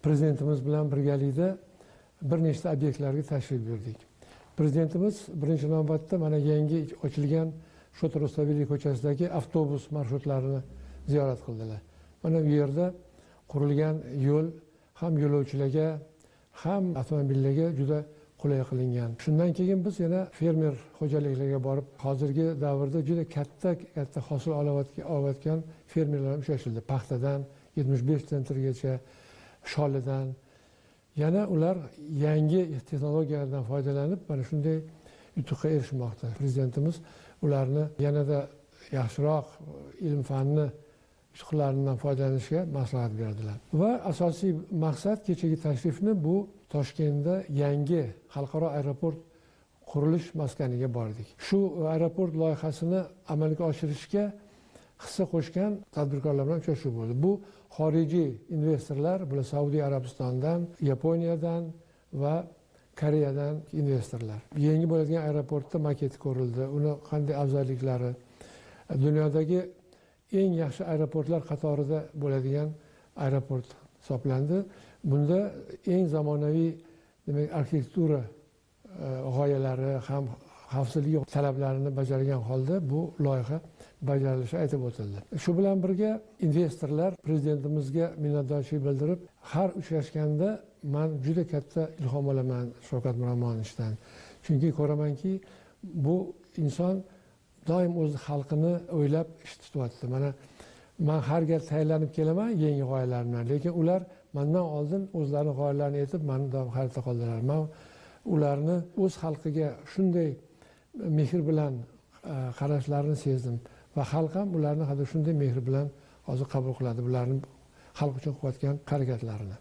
Prezidentimiz bilan birgalikda bir nechta obyektlarga tashrif buyurdik. Prezidentimiz birinchi navbatda mana yangi ochilgan Shota Rustaveli ko'chasidagi avtobus marshrutlarini ziyorat qildilar. Mana bu yerda qurilgan yo'l ham yo'lovchilarga, ham avtomobillarga juda qulay qilingan. Shundan keyin biz yana fermer xo'jaliklariga borib, hozirgi davrda juda katta hosil olayotgan fermerlar bilan uchrashildi. Paxtadan 75 sentrgacha, sholidan. Yana ular yangi texnologiyalardan foydalanib, mana shunday yutuqqa erishmoqda. Prezidentimiz ularni yanada yaxshiroq ilm-fanni yutuqlaridan foydalanishga maslahat berdilar. Va asosiy maqsad kechagi tashrifni bu Toshkentda yangi xalqaro aeroport qurilish maskaniga bordik. Shu aeroport loyihasini amalga oshirishga hissa qo'shgan tadbirkorlar bilan uchrashuv bo'ldi. Bu xorijiy investorlar, bular Saudiya Arabistonidan, Yaponiyadan va Koreyadan investorlar. Yangi bo'ladigan aeroportda maketi ko'rildi. Uni qanday afzalliklari, dunyodagi eng yaxshi aeroportlar qatorida bo'ladigan aeroport hisoblandi. Bunda eng zamonaviy, demak, arxitektura g'oyalari ham xavfsizlik talablarini bajargan holda bu loyiha bajarilishi aytib o'tildi. Shu bilan birga investorlar prezidentimizga minnatdorchilik bildirib, har uchrashganda men juda katta ilhom olaman Shavkat Miromonovichdan. Chunki ko'ramanki, bu inson doim o'z xalqini o'ylab ish tutyapti. Mana men har gal tayyorlanib kelaman yangi g'oyalar bilan, lekin ular mendan oldin o'zlarining g'oyalarini aytib, meni doim hayratda qoldiradi. Men ularni o'z xalqiga shunday mehr bilan qarashlarini sezdim va xalq ham ularni hali shunday mehr bilan hozir qabul qiladi, bularni xalq uchun qilayotgan harakatlarini.